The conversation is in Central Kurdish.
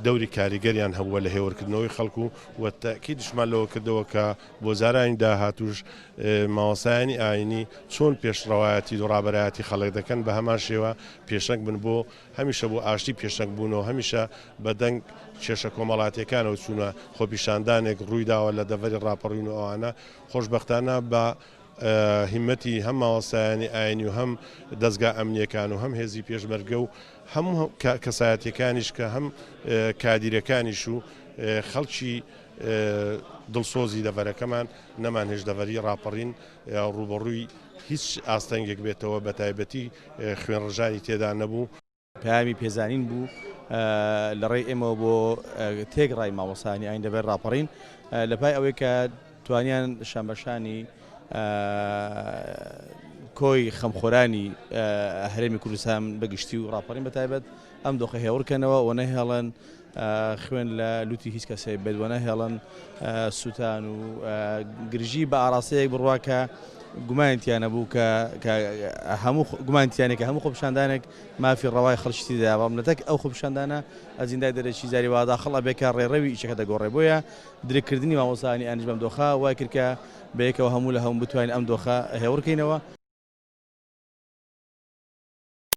دەوری کاریگەریان هەبووە لە هێورکردنەوەی خەڵک و و تەئکیدیشمان لەوە کردەوە کە بۆ جارانی داهاتووش مامۆستایانی ئایینی چۆن پێشڕەوایەتی و ڕابەرایەتی خەڵک دەکەن بە هەمان شێوە پێشەنگ بن بۆ هەمیشە بۆ ئاشتی پێشەنگ بوون و هەمیشە بە دەنگ کێشە کۆمەڵاتیەکانەوە چوونە خۆپیشاندانێک ڕوویداوە لە دەڤەری ڕاپەڕین و ئەوانە خۆشبەختانە بە هیمەتی هەم مامۆستایانی ئاینی و هەم دەزگا ئەمنیەکان و هەم هێزی پێشمەرگە و هەموو کەسایەتیەکانیش کە هەم کادیرەکانیش و خەڵکی دڵسۆزی دەڤەرەکەمان نەمانهێشت دەڤەری ڕاپەڕین ڕووبەڕووی هیچ ئاستەنگێک بێتەوە بەتایبەتی خوێنڕژانی تێدا نەبوو. پەیامی پێزانین بوو لە ڕێی ئێمەوە بۆ تێکڕای مامۆستایانی ئاین دەڤەر ڕاپەڕین لە پای ئەوەی کە توانیان شانبەشانی کۆی خەمخۆرانی هەرێمی کوردستان بە گشتی و ڕاپەڕین بە تایبەت ئەم دۆخە هێوڕکەنەوە و نەهێڵن خوێن لە لوتی هیچ کەسێک بێت و نەهێڵن سووتان و گرژی بە ئاراستەیەک بڕوا کە گومانی تیا نەبوو کە هەموو گومانی تیا نییە کە هەموو خۆپیشاندانێک مافی ڕەوای خەڵکی تێدایە بەڵام لەتەک ئەو خۆپیشاندانە ئەجیندای دەرەکی جاری وا داخڵ ئەبێ کە ڕێڕەوی ئیشەکە دەگۆڕێ بۆیە درککردنی مامۆستایانی ئانیش بەم دۆخە وای کرد کە بەیەکەوە هەموو لە هەموو بتوانین ئەم دۆخە هێوڕکەینەوە.